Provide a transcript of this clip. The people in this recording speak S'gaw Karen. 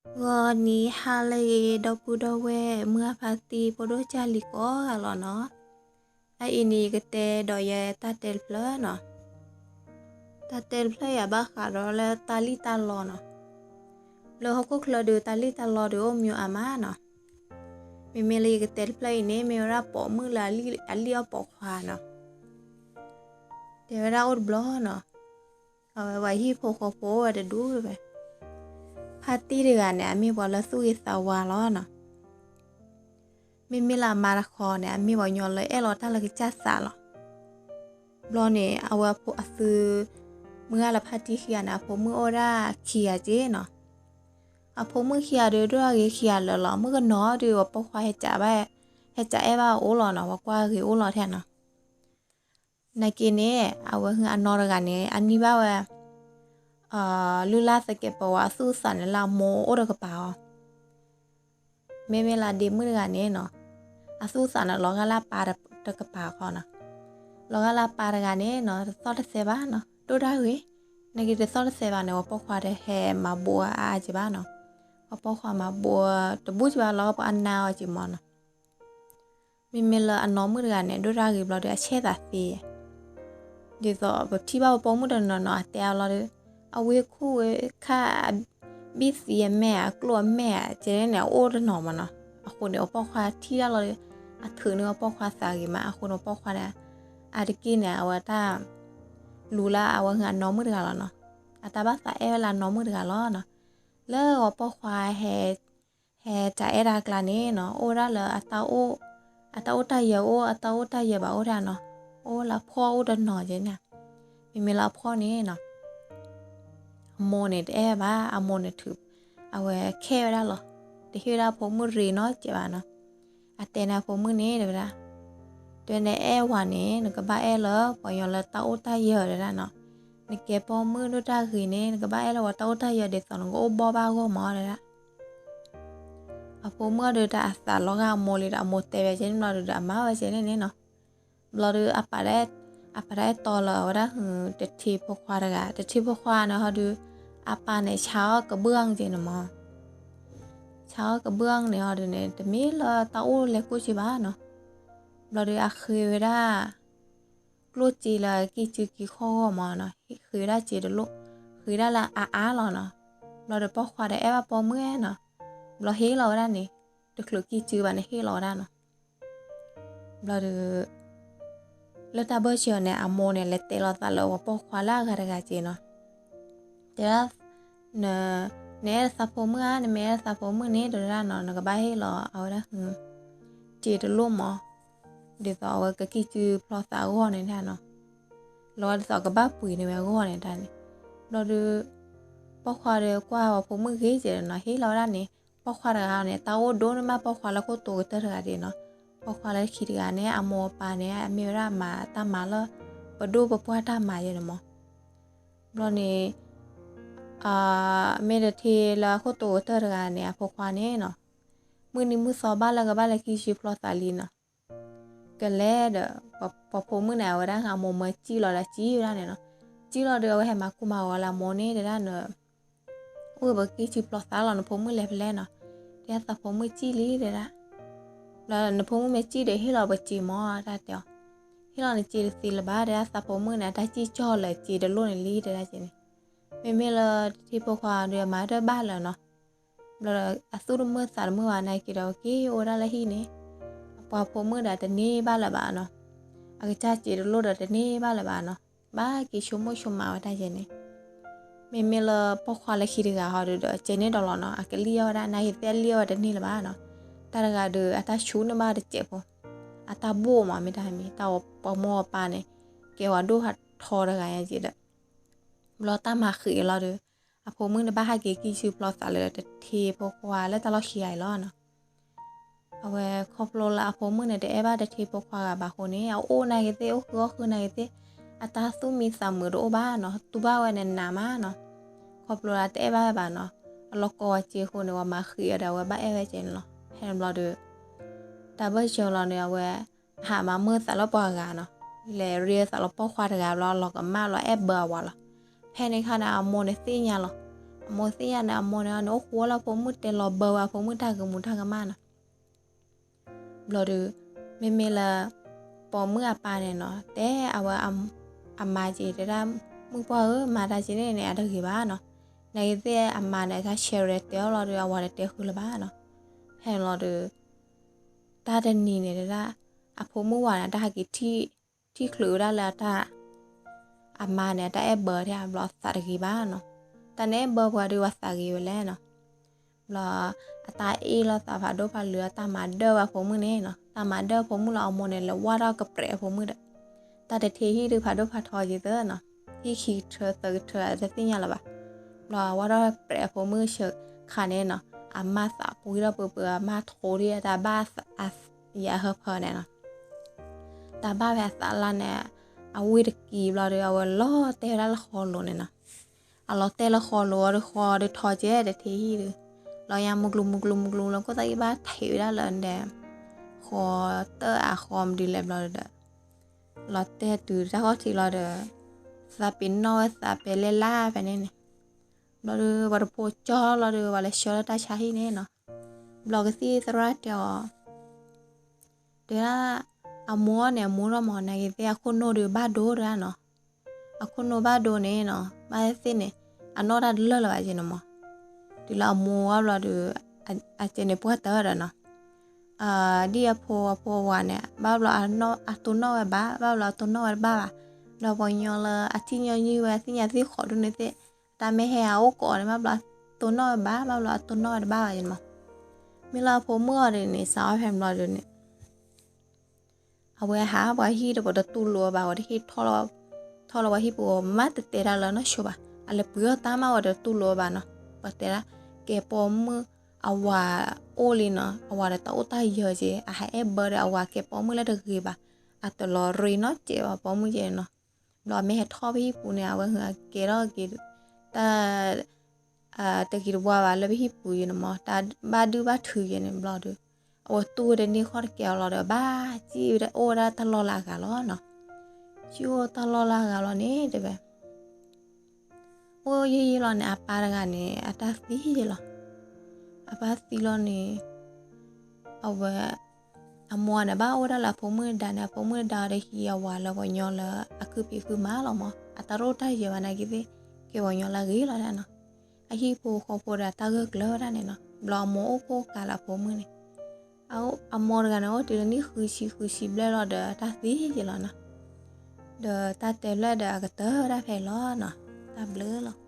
ဂီၤနံၤဟါလၢအဂ့ၤ ဒီပုၢ်ဒီဝဲၢ် မုၢ်အဖါတံၢ် ဖိဒိၣ်ကၢ်လံၤကိးဂၤလီၤနီၤ. အအံၤန့ၣ် ယကတဲဒီးယတၢ်တဲတဖျၢၣ်နီၤ. တၢ်တဲတဖျၢၣ်အံၤ ဘၣ်ဃးဒီးလၢတၢ်လံၣ်တၢ်လီနီၤ. လၢဟီၣ်ခိၣ်ချၢဒီး တၢ်လံၣ်တၢ်လီဒီးအိၣ်မံၤအါမးနီၤ. မ့မ့ၢ်လၢယကတဲတဖျၢၣ်အံၤန့ၣ် မ့ၢ်ဝဲဒၣ်ပိာ်မုၣ်လၢအလံၣ်အီၣ်ပိာ်ခွါနီၤ. တဲဝဲဒၣ်အိၣ်တဘျီနီၤ, အဝဲပှၤဟံၣ်ဖိဃီဖိအိၣ်ဝဲတဒူၣ်ဝဲ, ဖါတံၢ်တဂၤန့ၣ် အမ့ၢ်ပှၤလၢသူၣ်ဂ့ၤသးဝါလီၤနီၤ. မ့မ့ၢ်လၢအမါတခီန့ၣ် အမ့ၢ်ပှၤကညီလၢအဲၣ်လီၤတၢ်လၢကစၢ်သးလီၤ. ဘျီန့ၣ် အဝဲအဖိအသု မုၢ်ဂၤလၢဖါတံၢ်ခံဂၤန့ၣ် အဖိမုၣ်အိၣ်ဝဲဒၣ်ခံဂၤက့နီၤ. အဖိမုၣ်ခံဂၤဒီး ဒိၣ်ဂ့ၤခံဂၤလၢာ်လီၤ. မုၣ်ကနီၤဒီး ပှၤပိာ်ခွါဟဲကးဘၣ်, ဟဲကးအဲၣ်ဘၣ်အအိၣ်လီၤနီၤ, ပှၤကွၢ်ဂ့ၤအိၣ်လီၤထဲနီၤ. နာ်က့န့ၣ် အဝဲဟုအနီၢ်တဂၤန့ၣ် အနံၣ်ဘၣ်ဝဲ လုၢ်လၢ်သကဲးပဝးအသူၣ်အသးန့ၣ် လၢအမိၢ်အိၣ်တကပၤအီၤ. မ့မ့ၢ်လၢဒ့မုၣ်တဂၤန့ၣ်နီၤ, အသူၣ်အသးန့ၣ် လီၤဂာ်လၢအပၢ်တကပၤခီနီၤ. လီၤဂာ်လၢအပၢ်တဂၤန့ၣ်နီၤ တသီၣ်တသဲဘၣ်နီၤ, ဒိၣ်တၢ်ဂ့ၤ. နာ်က့တသီၣ်တသဲဘၣ်န့ၣ် ပှၤပိာ်ခွါတဟဲမၤဘိးအါအါက့ဘၣ်နီၤ. ပှၤပိာ်ခွါမၤဘိးတဘူၣ်က့ဘၣ်လီၤ, ပှၤအနါအီၤက့မီၤနီၤ. မ့မ့ၢ်လၢအနီၢ်မုၣ်တဂၤန့ၣ် ဒိၣ်တၢ်ဂ့ၤဘျီဒီး အဆဲးသးသ့. ဒ်သိးပထံၣ်ဘၣ်ပှၤပိာ်မုၣ်တနီၤနီၤ အတဲအီၤလီၤဒီး အဝ့ၢ်ခူၣ်ဝဲခါ, ဘံၣ်သံအမဲာ် အကျိၣ်အမဲာ် ကဲန့ၣ်န့ၣ် အအိၣ်တနီၤမးနီၤ. အဃိန့ၣ် ပှၤပိာ်ခွါထံၣ်တၢ်လီၤဒီး အထုးန့ၢ်ပှၤပိာ်ခွါသးဂ့ၤမး. အဃိန့ၣ် ပှၤပိာ်ခွါန့ၣ် အါတက့ၢ်န့ၣ် အဝဲတၢ် လူၤလၢအဝဲဟုအနီၢ်မုၣ်တဂၤလီၤနီၤ. အတၢ်ဘၣ်သးအဲၣ်ဝဲလၢအနီၢ်မုၣ်တဂၤလီၤနီၤ. လၢပှၤပိာ်ခွါဟဲ ဟဲတၢ်အဲၣ်တၢ်ကျါန့ၣ်နီၤ အိၣ်ဝဲဒၣ်လၢ အတၢ်အိၣ်တၢ်ယၢၤအိၣ်, အတၢ်အိၣ်တၢ်ယၢၤဘၣ်အိၣ်ဒၣ်နီၤ. အိၣ်လၢအဖှီၣ်အိၣ်တနီၤကဲန့ၣ်. မ့မ့ၢ်လၢအဖှီၣ်န့ၣ်နီၤ အမိၢ်န့ၣ်တအဲၣ်ဘၣ်, အမိၢ်န့ၣ်ထုး, အဝဲခဲဝဲဒၣ်လီၤ. တဟ့ၣ်ဝဲဒၣ်ဖိမုၣ်ရ့နီတစဲးဘၣ်နီၤ. အတဲန့ၣ်အဖိမုၣ်န့ၣ် တဲဝဲဒၣ်, တဲနအဲၣ်ဝၤန့ၣ် နကဘၣ်အဲၣ်လၢပှၤကညီလၢတၢ်အိၣ်တၢ်ယၢၤတဲဒၣ်နီၤ. နကဲပိာ်မုၣ်ဒိၣ်တၢ်ဂ့ၤန့ၣ် နကဘၣ်အဲၣ်လၢပှၤတၢ်အိၣ်တၢ်ယၢၤဒ်သိးနကအိၣ်ဘီၣ်ဘၣ်အဂီၢ်မးတဲဒၣ်. အဖိမုၣ်ဒီးတၢ်အသးလီၤဂာ်အမိၢ်လံဒီး အမိၢ်တဲဝဲကဲန့ၣ်ဘျီဒီး အမါဝဲကဲန့ၣ်န့ၣ်နီၤ. ဘျီဒီး အပာ်တၢ်အဲၣ်တီလၢအဝဲဒၣ် တထံဖိခွါတဂၤ, တထံဖိခွါန့ၣ်ဟီဒီး အပၢ်န့ၣ်ဆါအီၣ်ကဘှၢ်ကဲန့ၣ်မး. ဆါအီၣ်ကဘှၢ်န့ၣ်ဟီဒီးန့ၣ် တမ့ၢ်လၢတၢ်အိၣ်လဲၤကိၣ်က့ဘၣ်နီၤ. ဘျီဒီးအဃ့ဝဲဒၣ် ကျိၣ်စ့လၢကံၢ်စုကံၢ်ခီၣ်ဂီၢ်မးနီၤ, ဃ့ဝဲဒၣ်စ့တလိၣ်, ဃ့ဒၣ်လၢအအါလီၤနီၤ. ဘျီဒီးပိာ်ခွါဒီးအဲၣ်ဘၣ်ပိာ်မုၣ်နီၤ, ဘျီဟ့ၣ်လီၤဝဲဒၣ်န့ၣ်, တချုးကံၢ်စုဘၣ်န့ၣ်ဟ့ၣ်လီၤဝဲဒၣ်နီၤ. ဘျီဒီး လၢတၢ်ဘၢၣ်စၢၤန့ၣ် အမိၢ်န့ၣ် လဲၤတဲလီၤသးလၢပှၤပိာ်ခွါလၢအဂၤတဂၤက့နီၤ. တဲဒၣ် နအဲၣ်သးဖိမုၣ်ဧါ, နမ့ၢ်အဲၣ်သးဖိမုၣ်န့ၣ် တဲဒၣ်နီၤ, နကဘၣ်ဟ့ၣ်လီၤအဝဲဒၣ် စ့တလိၣ်မး, ဒ်သိးအဝဲကကံၢ်စုဖျီသးအဂီၢ်န့ၣ်ဒၣ်နီၤ. လီၤဒ်သိးကဘၣ်ပှ့ၤန့ၢ်ဝဲအဂီၢ်န့ၣ်ဒၣ်န့ၣ်. ဘျီဒီး ပိာ်ခွါဒီးကွၢ်ပှၤဖိမုၣ်ဂ့ၤကဲနီၤ, ဟ့ၣ်လီၤဝဲဒၣ်န့ၣ်, ပိာ်ခွါတဂၤန့ၣ် တၢ်အိၣ်ဒိၣ်န့ၢ်မးပိာ်ခွါလၢခိၣ်တိၤကတၢၢ်တဂၤဒ်နီၤ. ပိာ်ခွါလၢခံတဂၤန့ၣ် အမိၢ်အပၢ်န့ၣ် အမ့ၢ်ဝဲဒၣ်မၤတၢ်မၤလၢ ပဒိၣ်ပပှၢ်တၢ်မၤယဲန့ၣ်မး. ဘျီန့ၣ် မ့ၢ်တထံလၢအခိၣ်တိၤကတၢၢ်တဂၤန့ၣ် အဖိခွါန့ၣ်နီၤ, မုၢ်နံၤမုၢ်သီဘၣ်လၢကဘၣ်လဲၤကံၢ်စုဖျီသးလံနီၤ. ကလဲၤဒီး ပှၤဖိမုၣ်န့ၣ် အဝဲဒၣ်အမိၢ်မၢစံၣ်လီၤဒီးစံၣ်ဝဲဒၣ်န့ၣ်နီၤ. စံၣ်လီၤဒီးအဝဲဟဲမၤကိၢ်မၤဂီၤလၢအမိၢ်န့ၣ်တဲဒၣ်နီၤ, အိၣ်ပကံၢ်စုဖျီသးလီၤ နဖိမုၣ်လဲၤဖဲလဲၣ်နီၤ. တဲဒၣ်သးဖိမုၣ်စံၣ်လံတဲဒၣ်. ဘျီနဖိမုၣ်မ့ၢ်စံၣ်ဒီးဟ့ၣ်လီၤပစ့မး တၢ်တဲအီၤ. ဟ့ၣ်လီၤနစ့တသ့လၢၤဘၣ်တဲဒၣ်, သးဖိမုၣ်န့ၣ် အတၢ်စံၣ်ကၠီၣ်လၢစ့တလိၣ်န့ၣ်လံတဲဒၣ်ကဲန့ၣ်. မ့မ့ၢ်လၢတထံဖိခွါဒီးအမၤတဘၣ်လၢၤနီၤ. ဘျီဒီးအသူၣ်တမုာ်သးတမုာ်ဘၣ်နာ်က့ဒီး က့ၤအိၣ်ဝဲဒၣ်လၢဟံၣ်န့ၣ်, အပှၤဖိမုၣ်ဒီးတန့ၢ်ဘၣ်လၢၤဘၣ်နီၤ. အကစၢ်စ့တလိၣ်ဒီးတန့ၢ်ဘၣ်လၢၤဘၣ်နီၤ. ဘၣ်က့ၤဆိကမိၣ်ဆိကမးဝဲတၢ်ကဲန့ၣ်. မ့မ့ၢ်လၢပိာ်ခွါလၢခံတဂၤဟီဒီး ကဲန့ၣ်ဒီးလီၤနီၤ, အကလံၣ်အီၣ်ဝဲဒၣ် နာ်က့သ့ၣ်အလံၣ်အီၣ်ဝဲတန့ၢ်လၢၤဘၣ်နီၤ. တၢ်တဂၤဒီးအတၢ်ဆူၣ်န့ၢ်ဘၣ်တစဲးဖိ, အတၢ်ဘိၣ်မးမ့ၢ်တၢ်မံၤ တၢ်ပှၤမိၢ်အပၢ်န့ၣ် ကဲဝဲဒိၣ်ထီတဂၤညါက့ဒီး ဘျီတၢ်မၤဃံးအလီၤဒီး အဖိမုၣ်န့ၣ်ဘၣ်ဟးက့ၤကံၢ်စုဖျီသးလၢတထံဖိခွါလၢတၢ်လီၢ်ခံဂၤအံၤလီၤနီၤ. အဝဲခီဖျိလၢအဖိမုၣ်န့ၣ် တအဲၣ်ဘၣ်တထံဖိခွါဂၤဘၣ်အဃိန့ၣ် အအိၣ်နာ်က့သ့ၣ် အိၣ်ဃုအီၣ်ဃုနာ်က့သ့ၣ် အတၢ်သူၣ်မံသးမုာ်တအိၣ်ဘၣ်နီၤ, တူၢ်ဘၣ်ဝဲန့ၣ်နးမးနီၤ. ခီဖျိလၢတအဲၣ်ဘၣ်ဝဲဘၣ်နီၤ, အလီၢ်ကီဝဲစ့အဃိန့ၣ် ပှၤမၤဃံးအီၤဒီးအဝဲဘၣ်အဲၣ်ဝဲကဲန့ၣ်လီၤ. ဖဲန့ၣ်ဘျီဒီး တၢ်ဘၢၣ်စၢၤလီၤန့ၣ် အဝဲ အဟးမၤမုာ်သးလၢပှၤဂၤနီၤ, လဲၤရ့သးလၢပိာ်ခွါတဂၤဘျီ အလီၤကမၣ်လီၤအဲၣ်ဘၢအဝၤလီၤ. ဖဲန့ၣ်ခါန့ၣ် အမိၢ်န့ၣ်သ့ၣ်ညါလီၤ. အမိၢ်သ့ၣ်ညါန့ၣ် အမိၢ်န့ၣ်န့ၣ် အိၣ်ဃူလၢဖိမုၣ် တဲလီၤဘၢဝဲဖိမုၣ်တၢ်ကမူၤတၢ်ကမၣ်နီၤ. ဘျီဒီး မ့မ့ၢ်လၢ ပိာ်မုၣ်အပၢ်န့ၣ်နီၤ တဲအဝဲ အမါက့ၤတဲဒၣ် မုၣ်ပှၢ်ဧၢ မၤတၢ်က့ၤန့ၣ်န့ၣ် အတဂ့ၤဘၣ်နီၤ. နာ်က့သ့ၣ်အမါန့ၣ် တၢ်ဆဲးရဲတဲအီၤလီၤဒီး အဝၤတတဲဃုာ်လၢၤဘၣ်နီၤ. ဖဲန့ၣ်လီၤဒီး တၢ်တနံၤန့ၣ်တဲဒၣ် အဖိမုၣ်ဝၤန့ၣ် တၢ်ဟဲက့ၤ ထံၣ်ချုးဝဲဒၣ်လၢအတၢ် အမါန့ၣ် အတၢ်အဲၣ်ဘၢထဲဘျီ အသးတဂ့ၤဘၣ်နီၤ. တၢ်န့ၣ်အဲၣ်ဘၢပှၤဒီး ပှၤသးဂ့ၤဝဲလဲၣ်နီၤ. ဘျီ အတၢ်အ့ၣ်လိာ်သးဖးဒိၣ်ဖးလၢာ် အတၢ်မၤဒၢၣ်ဝဲအဖိမုၣ်န့ၣ်နီၤ. တၢ်မၤဒၢၣ်အဖိမုၣ်လီၤ အမိၢ်န့ၣ် လဲၤဝါထီၣ်ကပြဲးအဖိမုၣ်ဒီး တၢ်တထံၣ်ဟံၣ်ဒုးဖးဒိၣ်ဖးထီက့ၤသၢနီၤ. ဟံၣ်ခံကထၢသၢကထၢ တသ့ၣ်ညါလၢၤဘၣ်. ဘျီဝါထီၣ်ပြဲးအဖိမုၣ်ဆၢခါန့ၣ်နီၤ အမါသးပှံထီၣ်ပၢပၢ အမါထိဒံးအတၢ်ဘၣ် ယဟၢဖၢန့ၣ်နီၤ. တၢ်ဘၣ်ဖဲအသးလါန့ၣ် အဝ့ၢ်တကံၤဘျီဒီး အဝဲလီၤတဲာ်ဝဲဒၣ်လၢဃီလိၤန့ၣ်နီၤ. အလီၤတဲာ်လၢဃီလိၤအီၤဒီး ဃီဒီးထီကဲဒီး တထံၣ်ဟံၣ်ဒီး လီၤညါမုၢ်ကျိၤမုၢ်ကျိၤမုၢ်ကျိၤလၢ ခိၣ်သၣ်ဂံၢ်ဘၣ်ထံးဝဲဒၣ်လၢဒဲး ဃီတၢၣ်အဃီမဒုးလဲၣ်ဘျီဒီး လီၤတဲာ်တုၤတၢ်ခီၣ်ထံးလီၤဒီး သးပ့ၤနီၣ်ဝဲသးပဲလဲၣ်လၢဖဲန့ၣ်န့ၣ်. ဘျီဒီး ပှၤတဖိကၠီလီၤဒီး ပှၤလဲၤဆှၢလၢတၢ်ဆါဟံၣ်န့ၣ်နီၤ. ဘျီကသံၣ်သရၣ်တဲအီၤ တဲဒၣ် အမိၢ်န့ၣ် အမိၢ်ထီၣ်မး နာ်က့သ့ၣ်အခိၣ်နူာ်ဒီးဘၣ်ဒိတဒၣ်နီၤ. အခိၣ်နူာ်ဘၣ်ဒိန့ၣ်နီၤ ဘၣ်သ့ၣ်သ့ၣ်န့ၣ် အနီၣ်တၢ်တလၢာ်လၢၤဘၣ်က့ၤန့ၣ်မး. တုၤလၢအမိၢ်ဝဲဘျီဒီး အကဲန့ၣ်ပှၢ်တၢၢ်ဒီးနီၤ ဒ်အဖိအဖိဝၤန့ၣ် ဘၣ်ဘျီအတိၢ်နီၣ်ဝဲဘၣ် ဘၣ်ဘျီအတိၢ်နီၣ်ဝဲတဘၣ်ဘၣ်. ဒီးပှၤကညီလၢအထံၣ်ညီနုၢ်ဝဲ အသ့ၣ်ညါသ့ၣ်ဃီဒိၣ်န့ၣ်သ့ၣ် တၢ်မ့ၢ်ဟဲအအိၣ်ကိးန့ၣ် ဘၣ်ဘျီအတိၢ်နီၣ်ဝဲဘၣ် ဘၣ်ဘျီအတိၢ်နီၣ်ဝဲတဘၣ်ဘၣ်န့ၣ်မး. မ့ၢ်လၢအဖိမုၣ်အီၤဒ်န့ၣ် စးအီၣ်ဖဲဘျီဒ်န့ၣ် အဝဲဟးပှၤဟံၣ်ဒီး ပှၤတတူၢ်လိာ်အီၤဘၣ် ဝဲတဟ့ၣ်ထီၣ်လီၤ ထီၣ်လီၤပှၤဟံၣ်ပူၤ မ့ၢ်တတဲတၢ်လၢနီၢ်ဆိဘၣ် အလဲၤပှ့ၤအီၣ်တၢ်မး ဝဲတတူၢ်လိာ်အီၤဘၣ်နီၤ. ပှၤတဲဒၣ် ကဲပိာ်မုၣ်အဝၤအိၣ်လံနီၤ အဝၤဒီးတၢ်အိၣ်တၢ်ယၢၤက့ၤ အဟဲအဲၣ်ဘၢဒီးအဝၤကဲပိာ်မုၣ်လၢတဂ့ၤဘၣ် အတလီၤရ့နီတစဲးဘၣ်ပိာ်မုၣ်က့ၤနီၤ. ဘျီမ့ၢ်ဟဲထီၣ်ပဟံၣ်ပူၤန့ၣ် အဝဲဟဲကဲထီၣ်က့ၤ တၢ် တဂ့ၤတဘှါဘၣ်လၢပဟံၣ်ပူၤက့ၤန့ၣ်မး တၢ်ဘၣ်ဒုၣ်ဘၣ်ထုးက့ၤန့ၣ်ဘျီဒီး အဝဲတူၢ်ဝဲတန့ၢ်ခီၣ်တကဲအီၤလီၤဒီး ဘၣ်စံၣ်ဝဲဒၣ်အိၣ်ဝဲဒၣ်တၢ်လီၢ်လၢအဂၤလီၤနီၤ. စံၣ်အိၣ်တၢ်လီၢ်လၢအဂၤလီၤန့ၣ်တဲဝဲ အိၣ်ယံာ်ယံာ်လီၤန့ၣ် အပၢ်တဂၤန့ၣ် အတၢ်သံယ့လီၤ. အပၢ်သံလီၤန့ၣ် အဝဲ အမိၢ်န့ၣ် ဘၣ်အိၣ်ဝဲဒၣ်လၢအဖိမုၣ်ဒါန့ၣ် အဖိမုၣ်ဒါဒီးဟံးအဝၤလၢပှၤကညီလၢအခုဖံးခုမၤလီၤမး အတၢ်ရ့တၢ်ယဲၤဘၣ်နာ်က့သ့ၣ် ကဲပှၤကညီလၢအဂ့ၤလီၤဒၣ်နီၤ. အဟံၣ်ဖိဃီဖိဒီးအတၢ်ဂၢၢ်ကျၢၤဝဲဒၣ်န့ၣ်နီၤ ဘျီအမိၢ်အိၣ်ဖှိၣ်ကးလၢအဖိမုၣ်န့ၣ် အမိၢ်တဂၤန့ၣ် အိၣ်တုၤလၢနံၣ်ဃုဆံဃုဆံဘျဲၣ်လီၤဒီး အတၢ်သံယ့လီၤနီၤ. ဒီးတၢ်တဲဘျဲၣ်ဒီးအကတၢၢ်ဝဲဒၣ်ဖဲအံၤလီၤနီၤ. တၢ်ဘျုးလီၤ.